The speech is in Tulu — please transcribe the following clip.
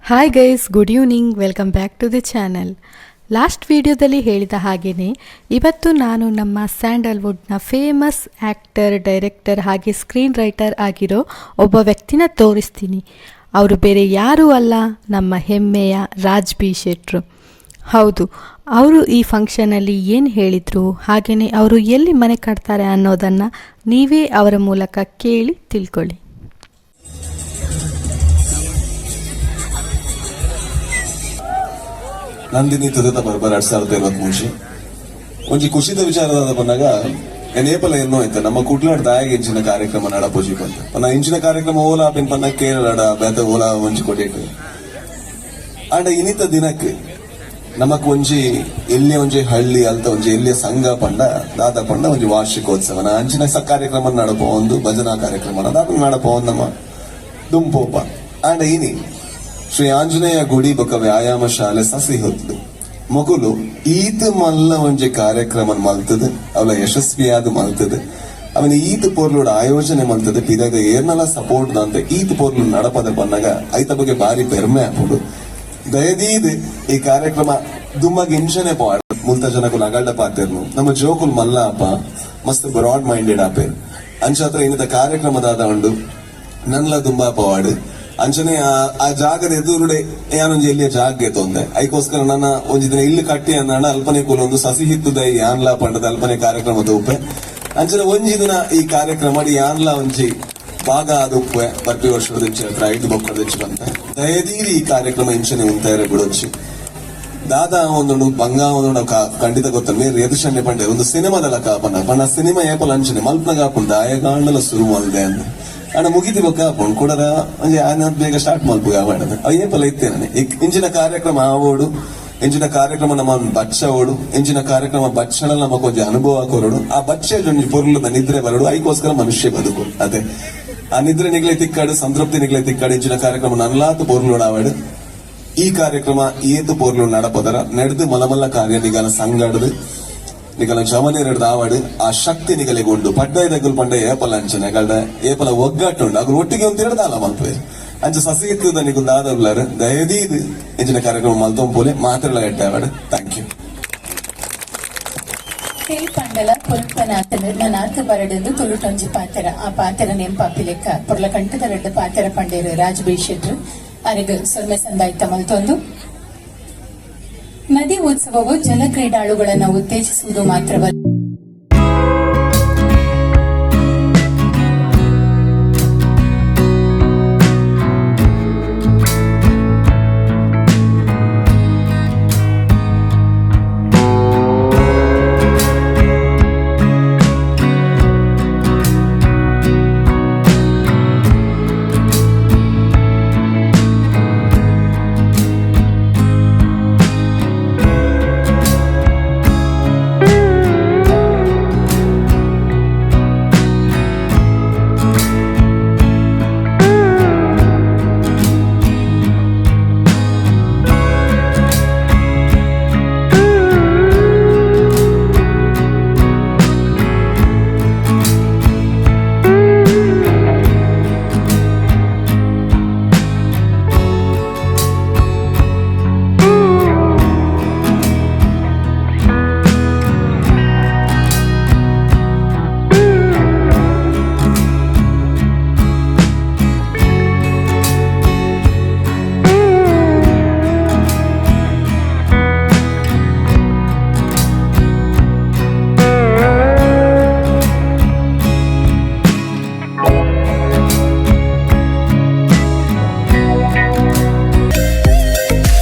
Hi guys, good evening, welcome back to the channel. Last ವಿಡಿಯೋದಲ್ಲಿ ಹೇಳಿದ ಹಾಗೆಯೇ ಇವತ್ತು ನಾನು ನಮ್ಮ ಸ್ಯಾಂಡಲ್ವುಡ್ನ ಫೇಮಸ್ ಆ್ಯಕ್ಟರ್, ಡೈರೆಕ್ಟರ್ ಹಾಗೆ ಸ್ಕ್ರೀನ್ ರೈಟರ್ ಆಗಿರೋ ಒಬ್ಬ ವ್ಯಕ್ತಿನ ತೋರಿಸ್ತೀನಿ. ಅವರು ಬೇರೆ ಯಾರೂ ಅಲ್ಲ, ನಮ್ಮ ಹೆಮ್ಮೆಯ ರಾಜ್ ಬಿ ಶೆಟ್ರು. ಹೌದು, ಅವರು ಈ ಫಂಕ್ಷನಲ್ಲಿ ಏನು ಹೇಳಿದರು, ಹಾಗೆಯೇ ಅವರು ಎಲ್ಲಿ ಮನೆ ಕಟ್ತಾರೆ ಅನ್ನೋದನ್ನು ನೀವೇ ಅವರ ಮೂಲಕ ಕೇಳಿ ತಿಳ್ಕೊಳ್ಳಿ. ನಂದಿನಿ ತುದತ ಬರ್ಬರ್ 2023. ಒಂಜಿ ಖುಷಿದ ವಿಚಾರದಾದ ಬಂದಾಗ ಏಪಲ ಎನ್ನೋ ಆಯ್ತ ನಮ್ಮ ಕುಡ್ಲಾಡ್ ದಾಯಗ ಇಂಚಿನ ಕಾರ್ಯಕ್ರಮ ನಡಪೋಜಿ ಬಂತ ಪನ್ನ ಇಂಚಿನ ಕಾರ್ಯಕ್ರಮ ಓಲಾ ಪಿನ್ ಪನ್ನ ಕೇರಳಡ ಬೇತ ಓಲಾ ಒಂಜಿ ಕೊಟ್ಟಿಟ್ಟು. ಆಂಡ ಇನಿತ ದಿನಕ್ಕೆ ನಮಕ್ ಒಂಜಿ ಎಲ್ಲಿಯ ಒಂಜಿ ಹಳ್ಳಿ ಅಲ್ತ ಒಂಜಿ ಎಲ್ಲಿಯ ಸಂಘ ಪಂಡ ದಾದ ಪಂಡ ಒಂಜಿ ವಾರ್ಷಿಕೋತ್ಸವನ ಅಂಚಿನ ಸ ಕಾರ್ಯಕ್ರಮ ನಡಪೋ, ಒಂದು ಭಜನಾ ಕಾರ್ಯಕ್ರಮ ದಾದ ನಡಪೋ ನಮ್ಮ ದುಂಪೋಪ. ಆಂಡ ಇನಿ ಶ್ರೀ ಆಂಜನೇಯ ಗುಡಿ ಬೊಕ ವ್ಯಾಯಾಮ ಶಾಲೆ ಸಸಿ ಹೊತ್ತು ಮೊಗುಲು ಈತ್ ಮಲ್ಲ ಒಂಜಿ ಕಾರ್ಯಕ್ರಮ ಮಲ್ತದ, ಅವಳ ಯಶಸ್ವಿಯಾದ ಮಲ್ತದ, ಅವನ ಈತ್ ಪೊರ್ಲುಡ ಆಯೋಜನೆ ಮಲ್ತದ, ಪಿದಾಗ ಏರ್ನಲ ಸಪೋರ್ಟ್ ದಂತ ಈತ್ ಪೊರ್ಲು ನಡಪದ ಪನ್ನಗ ಐತ ಬಗ್ಗೆ ಬಾರಿ ಪೆರ್ಮೆ ಆಪುಂಡು. ದಯದೀದ್ ಈ ಕಾರ್ಯಕ್ರಮ ದುಮ್ಮಗ್ ಇಂಚನೆ ಪಾಡ್. ಮುಲ್ತ ಜನಕುಲು ಅಗಲ್ಡ ಪಾತೆರ್ನು, ನಮ್ಮ ಜೋಕುಲ್ ಮಲ್ಲ ಅಪ್ಪ ಮಸ್ತ್ ಬ್ರಾಡ್ ಮೈಂಡೆಡ್ ಆಪೆ. ಅಂಚಾತ್ರ ಇನ್ನಿತ ಕಾರ್ಯಕ್ರಮ ದಾದ ಉಂಡು ನನ್ಲ ದುಂಬಾ ಪವಾಡ್. ಅಂಚನೆ ಆ ಆ ಜಾಗದ ಎದುರುಡೆ ಯಾನೊಂಜಿ ಎಲ್ಲಿಯ ಜಾಗ ತೊಂದೆ. ಐಕೋಸ್ಕರ ನನ್ನ ಒಂಜಿ ದಿನ ಇಲ್ಲಿ ಕಟ್ಟಿ ಅಂದಾಣ ಅಲ್ಪನೆ ಕೂಲೊಂದು ಸಸಿ ಹಿತ್ತುದೈ ಯಾನ್ಲಾ ಪಂಡದ ಅಲ್ಪನೆ ಕಾರ್ಯಕ್ರಮ ಉಪ್ಪೆ. ಅಂಚನೆ ಒಂಜಿ ದಿನ ಈ ಕಾರ್ಯಕ್ರಮ ಯಾನ್ಲಾ ಒಂಜಿ ಭಾಗ ಆದ ಉಪ್ಪೆ ಬರ್ಪಿ ವರ್ಷದ ಹತ್ರ ಐದು ಬೊಕ್ಕದ ಬಂತೆ. ದಯದೀರಿ ಈ ಕಾರ್ಯಕ್ರಮ ಇಂಚನೆ ಉಂತಾಯಿರ ಬಿಡೊಚ್ಚಿ. ದಾದಾ ಒಂದೊಂದು ಬಂಗ ಒಂದೊಂದು ಖಂಡಿತ ಗೊತ್ತ ಮೇರ್ ಎದುಶನ್ನೆ ಪಂಡೆ ಒಂದು ಸಿನಿಮಾದ ಕಾಪನ ಪಂಡ. ಸಿನಿಮಾ ಏಪಲ ಅಂಚನೆ ಮಲ್ಪನಾಗ ಆಪುಂಡು, ದಾಯಗಾಂಡಲ ಸುರು ಮಲ್ದೆ ಅಂದ್. ಅಣ್ಣ ಮುಗಿತಿ ಬೊಕ್ಕ ಆಪುಂಡು ಕುಡರ ಒಂಜಿ ಆನ ಬೇಗ ಸ್ಟಾರ್ಟ್ ಮಲ್ಪು ಯಾವಾಡದ ಅವು ಏಪಲ ಇತ್ತೇನೆ. ಇಂಚಿನ ಕಾರ್ಯಕ್ರಮ ಆವೋಡು, ಇಂಚಿನ ಕಾರ್ಯಕ್ರಮ ನಮ್ಮ ಬಚ್ಚ ಓಡು, ಇಂಚಿನ ಕಾರ್ಯಕ್ರಮ ಬಚ್ಚಣ ನಮಕ್ ಒಂಜಿ ಅನುಭವ ಕೊರಡು. ಆ ಬಚ್ಚೆ ಒಂಜಿ ಪೊರ್ಲುದ ನಿದ್ರೆ ಬರಡು. ಐಕೋಸ್ಕರ ಮನುಷ್ಯ ಬದುಕು ಅದೇ ಆ ನಿದ್ರೆ ನಿಗ್ಲೆ ತಿಕ್ಕಾಡು, ಸಂತೃಪ್ತಿ ನಿಗ್ಲೆ ತಿಕ್ಕಾಡು. ಇಂಚಿನ ಕಾರ್ಯಕ್ರಮ ನನ್ಲಾತ್ ಪೊರ್ಲುಡಾವಡು. ಈ ಕಾರ್ಯಕ್ರಮ ಏತು ಪೊರ್ಲು ನಡಪದರ ನಡೆದು ಮಲಮಲ್ಲ ಕಾರ್ಯ ನಿಗಲ ಸಂಗಡದು ನಿಗಲ ಜಮನೇರಡ್ದು ಆವಡು. ಆ ಶಕ್ತಿ ನಿಗಲಿಗೆ ಉಂಡು. ಪಡ್ಡೈದಗುಲ್ ಪಂಡ ಏಪಲ ಅಂಚನೆ ಅಗಲ್ಡ ಏಪಲ ಒಗ್ಗಟ್ಟುಂಡು. ಅಗುಲು ಒಟ್ಟಿಗೆ ಒಂದು ತಿರಡ್ದಾಲ ಮಲ್ಪೆ. ಅಂಚ ಸಸಿ ಇತ್ತದ ನಿಗುಲ್ ದಾದವ್ಲಾರ ದಯದೀದ್ ಇಂಚಿನ ಕಾರ್ಯಕ್ರಮ ಮಲ್ತೊಂಪೋಲೆ ಮಾತ್ರಲ ಎಟ್ಟಾವಡು. Thank you. ತೆಲ್ ಪಂಡಲ ಪೊಲ್ಪನಾತನ ನನಾತ್ ಬರಡೆಂದು ತುಳುಟೊಂಜಿ ಪಾತೆರ. ಆ ಪಾತೆರ ನೆಂಪಾಪಿ ಲೆಕ್ಕ ಪೊರ್ಲ ಕಂಠದ ರಡ್ಡ್ ಪಾತೆರ ಪಂಡೇರು ರಾಜ್ ಬಿ ಶೆಟ್ರು. ಅರೆಗ್ ಸೊಲ್ಮೆ ಸಂದಾಯ್ತ ಮಲ್ತೊಂದು, ನದಿ ಉತ್ಸವವು ಜಲ ಕ್ರೀಡಾಳುಗಳನ್ನು ಉತ್ತೇಜಿಸುವುದು ಮಾತ್ರವಲ್ಲ.